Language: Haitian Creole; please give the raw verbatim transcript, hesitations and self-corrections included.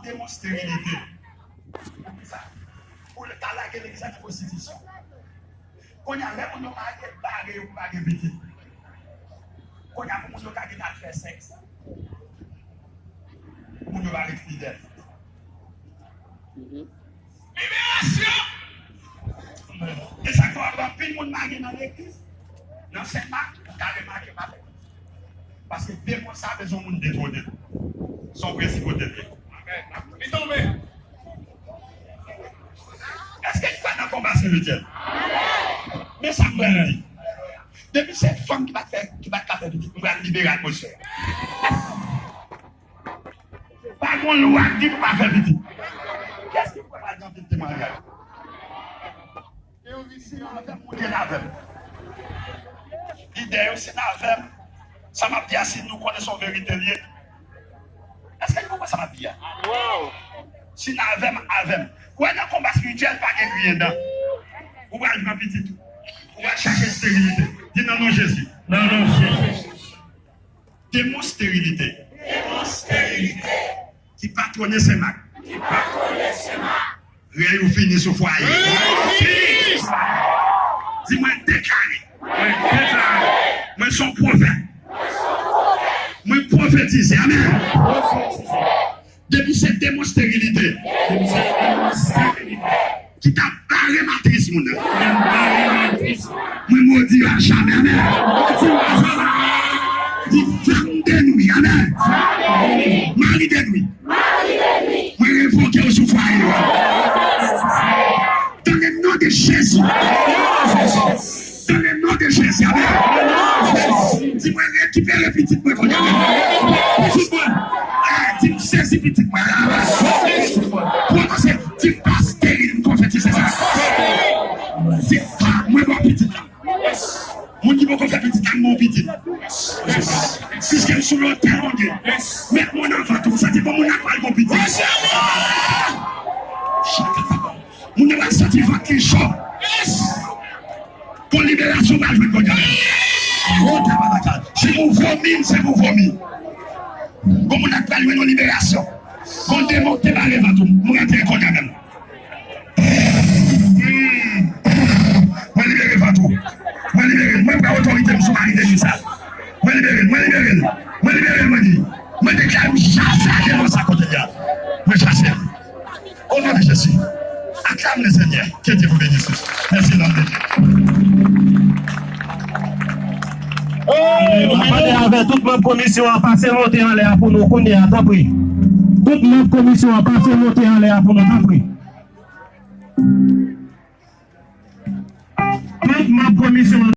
Demon sterilite. Poukisa? Pou l ta lage legliz la nan pwostitisyon. Kounye a, lè moun yo marye, bare yo pou pa gen pitit. Kounye a, pou moun yo ka gen al fè sèks, moun yo pa ret fidèl. Liberasyon! E sa k fè w ap wè anpil moun marye nan legliz, nan Sen Mak, ou ka remake pa fè pitit. Paske demon sa bezwen moun detwone l. Se yon prensip kote l ye. Li tonbe. Èske n kwè nan konba espirityèl? Men sa m pral di. Depi se fanm ki pa t fè, ki pa t ka fè pitit, m pral libere atmosfè a. Pa gen lwa ki di pou pa fè pitit. Kiyès ki kwè pral gen anpil temwayaj? Gen yon vi se avè m, moun gen avè m. Lidè yo se avè m. Sa m ap di a, si nou konnen se yon verite l ye. Èske nou konprann sa m ap di a? Si n avè m, avè m. Ou wè nan konba espirityèl, pa gen griyen dan. Ou pral pran pitit ou. Ou pral chache esterilite. Di nan non Jezi. Nan non Jezi. Demon sterilite. Demon sterilite. Ki patwone Sen Mak. Ki patwone Sen Mak. Rèy ou fini sou fwaye. Rèy ou fini. Di mwen deklare. Mwen deklare. Mwen se yon pwofèt. Mwen pwofetize. Amèn. Depi se demon sterilite. Depi se demon sterilite. Ki t ap bare matris moun nan. Ki t ap bare matris moun nan. Mwen modi yo a jamè, amèn. Mwen modi yo a jamè. Di fanm de nwi, amèn. Fanm de nwi. Mari de nwi. Mari de nwi. Mwen revoke yo sou fwaye yo. Dans le nom de Jésus. Dans le nom de Jésus. Dans le nom de Jésus. Amèn. Di mwen rekipere pitit mwen kounye a. Pitit mwen. Eh, di m sezi pitit mwen. Pwononse, di m pa steril, m pwofetize sa. Di pa mwen bon pitit la. Moun ki poko fè pitit la, m bon pitit. Piske m sou lotèl Bondye. Met mwen nan vant ou, sa di bon moun nan pral bon pitit. Moun yo va santi vant li cho. Gon liberasyon pral jwenn kounye a. Gon tabarakal. Si nou vomi, se pou vomi. Gon moun ak pral jwenn yon liberasyon. Gon demon te bare vant ou. Mwen rantre kounye a menm. Hmm. Mwen libere vant ou. Mwen libere l. Mwen pran otorite m sou mari de nwi sa. Mwen libere l. Mwen libere l. Mwen libere l, mwen di. Mwen deklare m chase a demon sa kote l ye a. Mwen chase l. Au nom de Jésus. Acclame le Seigneur. Que Dieu vous bénisse tous. Merci, l'homme de Dieu. N ap mande avè tout manm komisyon an pase monte anlè a pou nou kounye a, tanpri. Tout manm komisyon an pase monte anlè a pou nou, tanpri. Tout manm komisyon an